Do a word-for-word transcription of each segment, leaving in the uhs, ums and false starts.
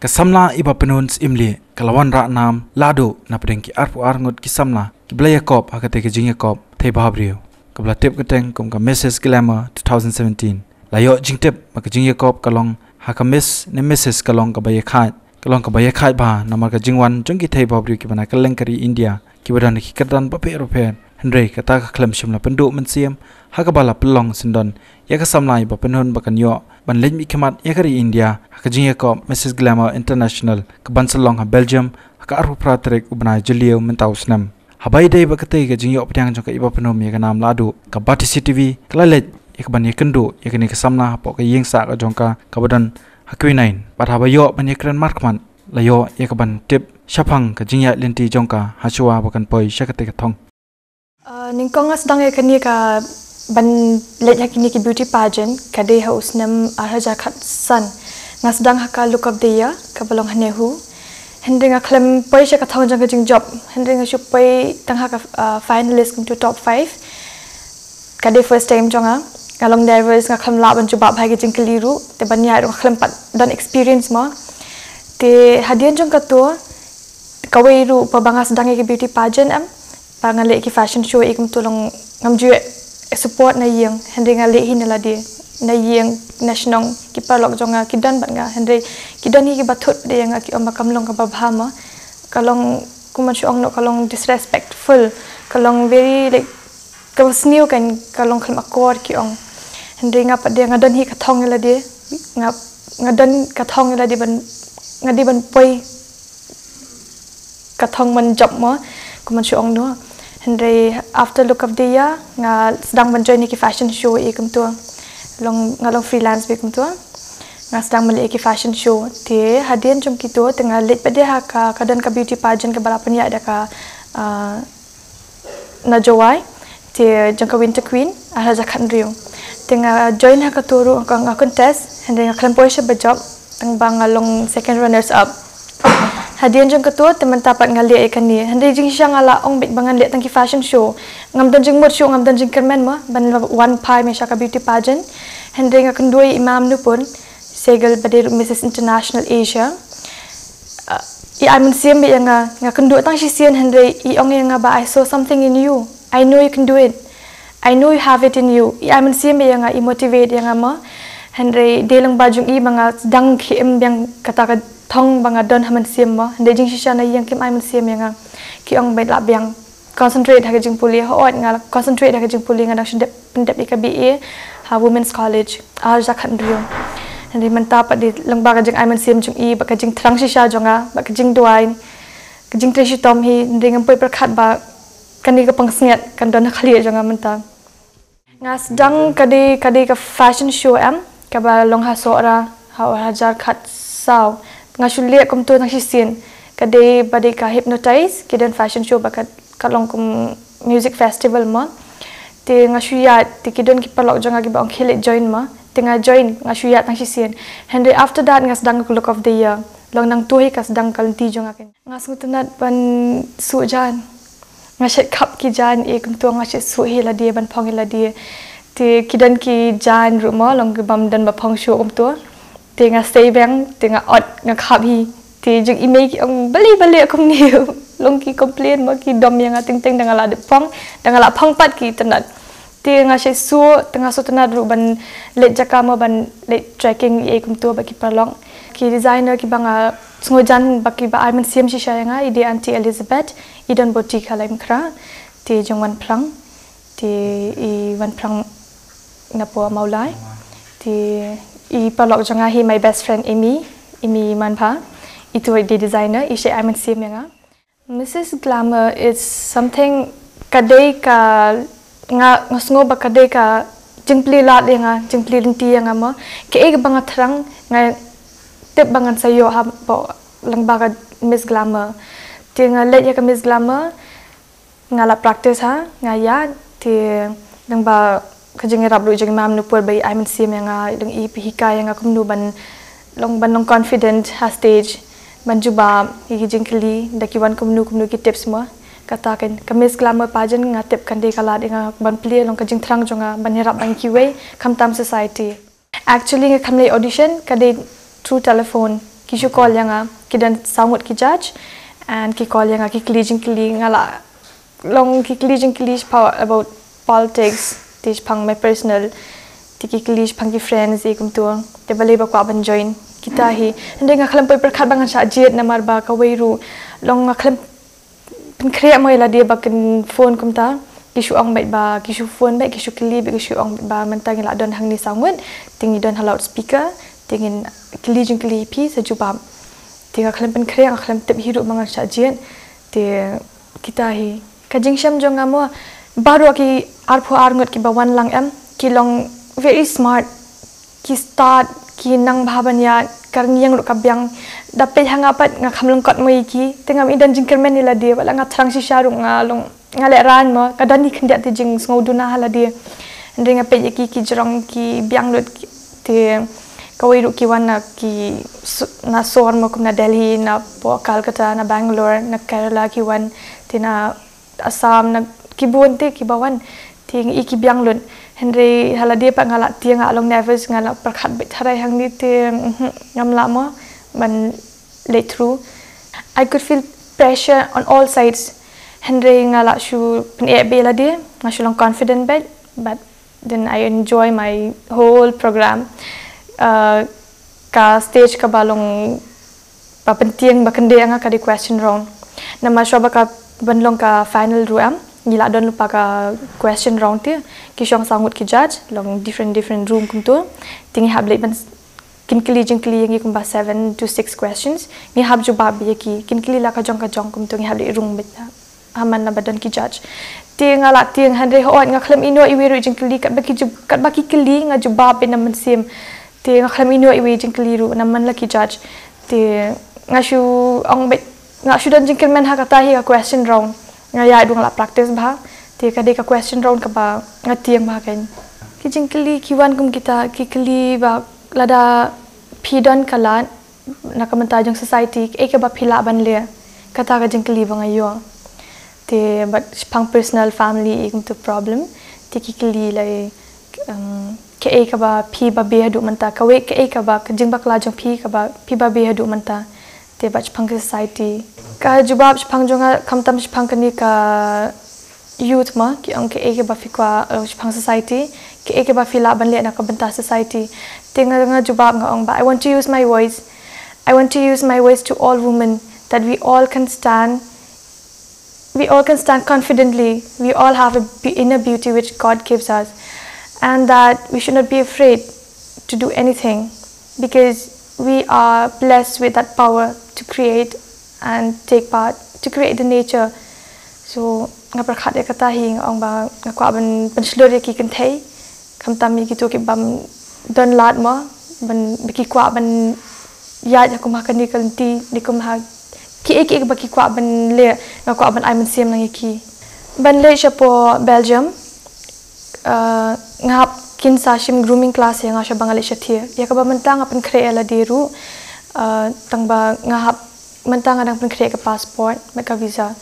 Ka samla iba pynhun syiemlieh ka la wanrah nam lahduh na pdeng ki arphew ar ngut ki samla kiba la ïakop ha katei ka jingïakop thei bhabriew, kaba la tip kyrteng kum ka Missus Glamour two thousand seventeen. La ïoh jingtip ba ka jingïakop ka long ha ka Miss ne Missus ka long kaba ïakhaid, ka long kaba ïakhaid bha namar ka jingwan jong ki thei bhabriew kiba na kylleng ka ri India kiba don ha ki kyrdan bapher bapher. Hynrei kata ka khlem shym la pynduh mynsiem ha kaba la pynlong syndon ïa ka samla iba pynhun ba kan ïoh ban leit mihkhmat ïa ka ri India ha ka jingïakop Missus Glamour International kaban sa long ha Belgium ha ka arphew phra tarik u bnai Jylliew mynta u snem. Haba ïadei bad katei ka jingïoh pdiang jong ka iba pynhun ïa ka nam lahduh, ka Batesi TV ka la leit ïa kaban ïakynduh ïa kane ka samla hapoh ka ïing sah ka jong ka kaba don ha Quinine. Bad haba ïoh ban ïakren markhmat, la ïoh ïa kaban tip shaphang ka jingïaid lynti jong ka ha shuwa ba kan poi sha katei ka thong. Uh, nyngkong nga sdang ïa kane ka ban leit ha kine ki beauty pageant ka dei ha u snem ar hajar khatsan. Nga sdang ha ka Look of the Year kaba long ha NEHU. Hynrei nga khlem poi sha ka thong jong ka jingjop. Hynrei nga shu poi tang ha ka, uh, finalist kumto top five. Ka dei first time jong nga. Nga long nervous, nga khlem lah ban jubab ha ki jingkylli ruh. Te ban ïaid ruh nga khlem pat don experience mo. Te hadien jong kato, kawei ruh ba nga sdang ïa ki beauty pageant em, ba nga leh ki fashion show ïa kumto long ngam ju ïoh support na ïing, hynrei nga leh hi na lade, na ïing, na shnong, ki paralok jong nga ki don bad nga, hynrei ki don hi kiba thut de ïa nga, ki ong ba kam long kaba bha mo. Ka long, kumno shu ong noh, ka long disrespectful, ka long very, like, kaba sniew kan, ka long khlem akor, ki ong. Hynrei nga pat de nga don hi ka thong ïa lade, nga, nga don ka thong ïa lade ban, nga dei ban poi ka thong ban jop mo, kumno shu ong noh. Hynrei after Look of the Year nga sdang ban join ïa ki fashion show ïa kumto. Long, nga long freelance bad kumto. Nga sdang ban leh ïa ki fashion show. Te hadien jong kito te nga leit pat de ha ka, ka don ka beauty pageant kaba la pynïaid da ka, ah, na Jowai, te jong ka Winter Queen ar hajar khathynriew. Te nga join ha kato ruh, nga, nga contest, hynrei nga khlem poi sha ba jop, tang ba nga long second runners up. Hadien jong kato te mynta pat nga leh ïa kane, hynrei jingshisha nga la ong beit ba ngan leh tang ki fashion show. Ngam don jingmut shuh, ngam don jingkyrmen mo ban wan phai me sha ka beauty pageant. Hynrei nga kynduh ïa i Mam Nupur Sehgal ba dei ruh Missus International Asia. Uh, i ai mynsiem beit ïa nga, nga kynduh tang shisien hynrei i ong ïa nga ba, "I saw something in you. I know you can do it. I know you have it in you." I ai mynsiem beit ïa nga, i motivate ïa nga mo. Hynrei dei lyngba jong i ba nga sdang khie im biang kata ka thong ba nga don ha mynsiem mo. Hynrei jingshisha na ïing kim ai mynsiem ïa nga. Ki ong beit lah biang concentrate ha ka jingpule, hooid nga la concentrate ha ka jingpule, nga dang shu dep pyndep ïa ka B A ha Women's College ar hajar khathynriew. Hynrei mynta pat dei lyngba ka jingai mynsiem jong i bad ka jingthrang shisha jong nga bad ka jingduwai, ka jingtrei shitom hi, hynrei ngam poi pyrkhat ba kane ka pansngiat kan don ha khlieh jong nga mynta. Nga sdang ka dei, ka dei ka fashion show em, kaba long ha Sohra ha ar hajar khatsaw. Nga shu leh kumto tang shisien. Ka dei ba dei ka Hypnotize, ki don fashion show ba ka, ka long kum music festival mo. Te nga shu ïaid, te ki don ki paralok jong nga kiba ong khie leit join mo. Te nga join, nga shu ïaid tang shisien. Hynrei after that nga sdang ka Look of the Year. Long nangto hi ka sdang ka lynti jong nga. Nga sngewtynnat ban suh jaiñ. Nga shet khap ki jaiñ, eh, kumto nga shet suh hi lade ban phong hi lade. Te ki don ki jaiñ ruh mo, long ki bym don ba phong shuh kumto. Te nga sei biang, te nga ot, nga khap hi. Te jong i mei ki ong balei balei kumne. Long ki complain mo, ki dom ïa nga teng teng da nga la dep phong, da nga la phong pat ki tynnat. Te nga shet suh, te nga sngewtynnat ruh ban leit jaka mo, ban leit trekking ïa kumto bad ki paralok. Ki designer kiba nga sngewjan bad kiba ai mynsiem shisha ïa nga, i dei Aunty Elizabeth, i don boutique ha Laitumkhrah, te jong Wanphlang, te i Wanphlang napoh Mawlai, te i paralok jong nga hi my best friend Amy, Amy Manbha, itu i dei designer, i shet ai mynsiem ïa nga. Missus Glamour is something ka dei ka, nga, nga sngew ba ka dei ka jingplie lad ïa nga, jingplie lynti ïa nga mo. Kaei kaba nga thrang, nga tip ba ngan sa ïoh hapoh lyngba ka Miss Glamour. Te nga leit ïa ka Miss Glamour, nga la practice ha, nga ïaid, te lyngba ka jingïarap ruh jong i Mam Nupur ba i ai mynsiem ïa nga, long i pynhikai ïa nga kumno ban long, ban long confident ha stage, ban jubab ïa ki jingkylli, da ki wan kumno kumno ki tips mo. Kata kan, ka Miss Glamour pageant nga tip kan dei ka lad ïa nga ban plie, long ka jingthrang jong nga ban ïarap bad kiwei, khamtam society. Actually nga khlem leit audition, ka dei through telephone. Ki shu call ïa nga, ki don saw ngut ki judge, and ki call ïa nga ki kylli jingkylli, nga la long ki kylli jingkylli shaphang about politics, te shaphang my personal, te ki kylli shaphang ki friends, ïa kumto, te balei ba kwah ban join. Kita hi, hynrei nga khlem poi pyrkhat ba ngan shah jied namar ba kawei ruh, long nga khlem pynkhreh mo ïa lade ba kin phone kumta. Ki shu ong beit ba, ki shu phone beit, ki shu kylli beit, ki shu ong beit ba mynta ngi la don hangne saw ngut, te ngi don ha loudspeaker, te ngin kylli jingkylli phi sa jubab. Te nga khlem pynkhreh, nga khlem tip hi ruh ba ngan shah jied. Te kita hi ka jingshem jong nga mo, baroh ki arphew ar ngut kiba wan lang em, ki long very smart, ki stad, ki nang bha ban ïaid, ka rynïeng ruh ka biang. Da peit ha nga pat nga kham lyngkot mo ïa ki, te ngam i don jingkyrmen ïa lade, wat la nga thrang shisha ruh nga long, nga lehraiñ mo, nga don hi khyndiat te jingsngew duna ha lade. Hynrei nga peit ïa ki, ki jrong, ki biang lut, ki, te kawei ruh ki wan na ki s-, na sor mo kum na Delhi, na poh Calcutta, na Bangalore, na Kerala ki wan, te na Assam, na ki bun te kiba wan, te ngi i ki biang lut. Hynrei ha lade pat nga la tieng, nga long nervous, nga la pyrkhat beit tharai hangne te, mhm, ngam lah mo ban leit through. I could feel pressure on all sides. Hynrei nga la shu pyneh beit ïa lade, nga shu long confident beit, but then I enjoy my whole program. Uh, ka stage kaba long ba pyntieng ba kyndit ïa nga ka dei question round. Namar shuwa ba ka ban long ka final ruh em, ngi la don lypa ka question round te, ki shong saw ngut ki judge, long different, different room kumto. Te ngi hap leit ban s-, kin kylli jingkylli ïa ngi kumba seven to six questions. Ngi hap jubab ïa ki, kin kylli la ka jong ka jong kumto, ngi hap leit rung beit ha man la ba don ki judge. Te nga la tieng, hynrei hooid nga khlem ïehnoh iwei ruh jingkylli, katba ki ju-, katba ki kylli nga jubab beit na mynsiem. Te nga khlem ïehnoh iwei jingkylli ruh na man la ki judge. Te nga shu ong beit, nga shu don jingkyrmen ha kata hi ka question round. Nga ïa duh nga la practice bha. Te ka dei ka question round kaba nga tieng bha kein. Ki jingkylli ki wan kum kita, ki kylli ba lada phi don ka lad na ka bynta jong society, kaei kaba phi lah ban leh, kata ka jingkylli ba nga ïoh. Te bad shaphang personal, family, ïa kumto problem, te ki kylli lei, um, kaei kaba phi babe haduh mynta, kawei kaei kaba ka jingbakla jong phi kaba phi babe haduh mynta. Te bad shaphang ka society, ka jubab shaphang jong nga khamtam shaphang kane ka youth mo, ki ong kaei kaba phi kwah, uh, shaphang society, kaei kaba phi lah ban leh na ka bynta society. Te nga, nga jubab nga ong ba, I want to use my voice. I want to use my voice to all women, that we all can stand, we all can stand confidently. We all have a be-, inner beauty which God gives us, and that we should not be afraid to do anything, because we are blessed with that power to create and take part, to create the nature. So nga pyrkhat ïa kata hi, nga ong ba nga kwah ban pynshlur ïa ki kynthei, khamtam ïa kito ki bym don lad mo, ban, ba ki kwah ban ïaid ha kum ha kane ka lynti, ne kum ha kiei kiei ba ki kwah ban leh, nga kwah ban ai mynsiem lang ïa ki. Ban leit shapoh Belgium, uh, nga hap kin sa shim grooming class ïa nga shaba nga leit shathie. Ïa kaba mynta nga pynkhreh ïa lade ruh, uh, tang ba nga hap mynta nga dang pynkhreh ka passport bad ka visa.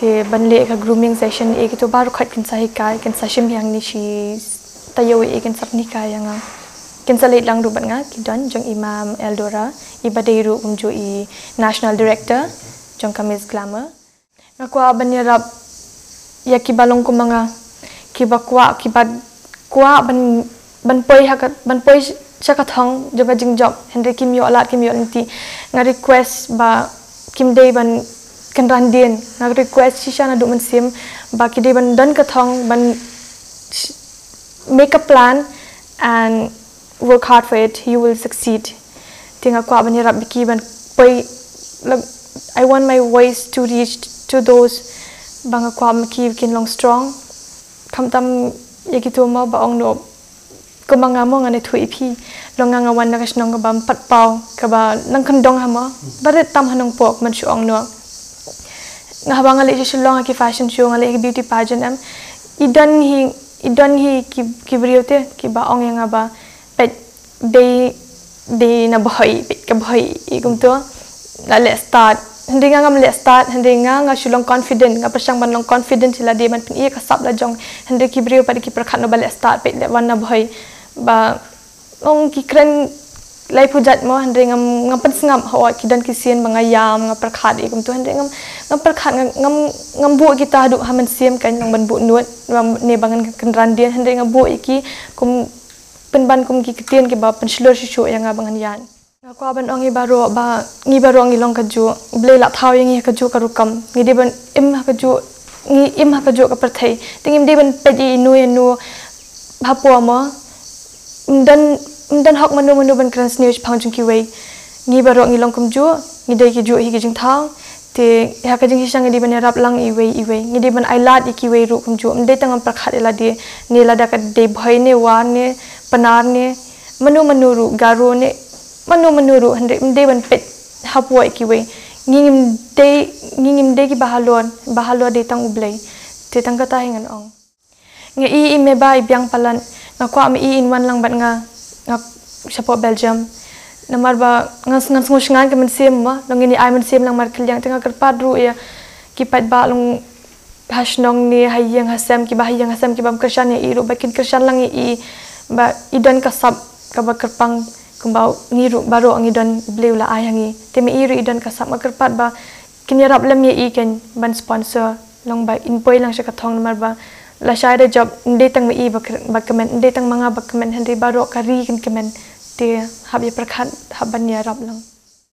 Te ban leh ka grooming session, ïa kito baroh khoit kin sa hikai, kin sa shim ïa ngi shi taïew, ïa kin sa pynhikai ïa nga. Kin sa leit lang ruh bad nga, ki don jong i Mam Eldora, iba dei ruh kumjuh i national director jong ka Miss Glamour. Nga kwah ban ïarap ïa kiba long kum ma nga, kiba kwah, kiba kwah ban, ban poi ha ka, ban poi sha ka thong jong ka jingjop, hynrei kim ïoh lad, kim ïoh lynti. Nga request ba kim dei ban kynran dien. Nga request shisha naduh mynsiem ba ki dei ban don ka thong, ban sh-, make a plan and work hard for it, you will succeed. Te nga kwah ban ïarap bad ki ban poi, like, I want my voice to reach to those ba nga kwah ma ki kin long strong. Khamtam ïa kito mo ba ong noh, kumba nga mo ngan ïathuh ïa phi. Long nga, nga wan na ka shnong kaba ym pat paw, kaba nang kyndong ha mo, ba rit tam ha Nongpoh, man shu ong noh. Nga haba nga leit sha Shillong ha ki fashion show, nga leit ha ki beauty pageant em, i don hi, i don hi ki, ki briew te kiba ong ïa nga ba, peit, dei, dei na Bhoi, peit ka Bhoi, ïa kumto. La leh stad. Hynrei nga ngam leh stad, hynrei nga, nga shu long confident, nga pyrshang ban long confident ïa lade, ban pyni ïa ka sap lajong. Hynrei ki briew pat ki pyrkhat noh ba leh stad, peit, leh wan na Bhoi. Ba ong ki kren Lai phew jait mo, hynrei ngam, ngam pynsngap hooid, ki don ki sien ba nga ïam, nga pyrkhat ïa kumto, hynrei ngam, ngam pyrkhat, ngam, ngam, ngam buh kita haduh ha mynsiem, kan, nang ban buh nud, ne ba ngan kynran dien, hynrei nga buh ïa ki kum, pynban kum ki ktien kiba pynshlur shuh shuh ïa nga ba ngan ïaid. Nga kwah ban ong ïa baroh ba ngi baroh ngi long kajuh, Blei la thaw ïa ngi ha kajuh ka rukom, ngi dei ban im ha kajuh, ngi im ha kajuh ka pyrthei. Te ngim dei ban peit ïa ino ïa ino hapoh mo. Ym don, ym don hok mano mano ban kren sniew shaphang jong kiwei. Ngi baroh ngi long kumjuh, ngi dei kijuh hi ki jingthaw. Te ha ka jingshisha ngi dei ban ïarap lang iwei iwei. Ngi dei ban ailad ïa kiwei ruh kumjuh. Ym dei tang ban pyrkhat ïa lade, ne lada ka dei Bhoi ne War ne Pnar ne mano mano ruh, Garo ne mano mano ruh, hynrei ym dei ban peit hapoh ïa kiwei. Ngi ngim dei, ngi ngim dei kiba halor, ba halor dei tang U Blei. Te tang kata hi ngan ong. Nga i i me ba i biang palat, nga kwah ma i in wan lang bad nga, nga shapoh Belgium. Namar ba nga, nga sngew shngaiñ ka mynsiem mo, long ngin ïa ai mynsiem lang markylliang, te nga kyrpad ruh ïa ki paidbah long ha shnong ne ha ïing ha sem, kiba ha ïing ha sem kibym kyrshan ïa i ruh ba kin kyrshan lang ïa i, ba i don ka sap kaba kyrpang kumba ngi ruh baroh ngi don, Blei u la ai ha ngi. Te ma i ruh i don ka sap, nga kyrpad ba kin ïarap lem ïa i, kan, ban sponsor, long ba in poi lang sha ka thong, namar ba lashai da jop ym dei tang ma i ba kyr-, ba kmen, ym dei tang ma nga ba kmen, hynrei baroh ka ri kan kmen. Te hap ïa pyrkhat, hap ban ïarap lang.